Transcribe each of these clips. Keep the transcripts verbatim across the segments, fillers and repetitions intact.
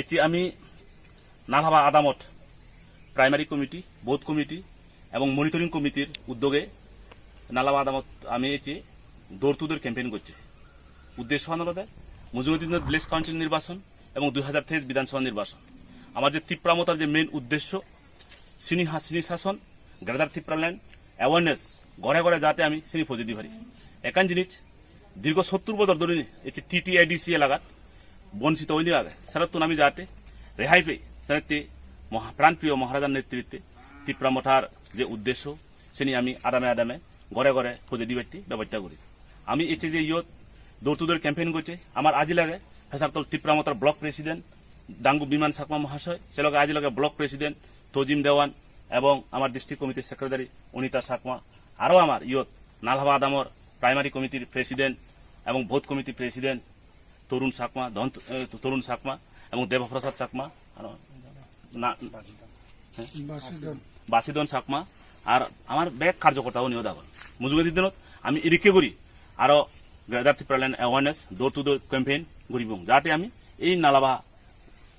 Ecche ami Nalhaba adamot primary committee, booth committee ebong monitoring committee-r uddoge Nalhaba adamot ami ecche door to door campaign gocchi. Uddeshoan olode mujungedi dinot village council nirbachon ebong dui hajar teis bidhan sabha nirbachon. Amar je Tipra Mothar je main uddesho, sini ha-, sini sason, Greater Tipraland awareness, ghore ghore jate ami sini pojei di pari. Ekkan jinis, dirgho sottur bojor dhori ecche T T A D C elakat bonchito oine age, serottun ami jate rehai pei, senotte moha-, pranpriyo Maharajar netritte Tipra Mothar je uddesho, sini ami adame adame ghore ghore pojei dibatte bebosta guri. Ami ecche je iyot door to door campaign gocchi, amar aji loge Pesartol Tipra Mothar block president Dangu Biman Chakma Mahasoy, se loge aji loge block president Tojim Dewan ebong amar district committee secretary Onita Chakma, aro amar iyot Nalhaba adamor primary committee-r president ebong booth committee president Torun Chakma, Don, eh, Torun Chakma ebong Deba Prasad Chakma, aro na-, Basidon. Basidon Chakma, ar amar bek karjokorta unio agon. Mujungedi dinot ami edikke guri aro Greater Tipraland awareness door to door campaign guribong, jate ami ei Nalhaba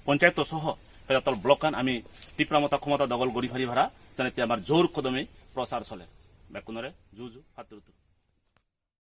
ponchayat soho Pesartol block-an ami Tipra Motha khomota dokhol guri pari para, senotte amar jor hodome prochar soler. Bekkunore ju ju, pattur uttur.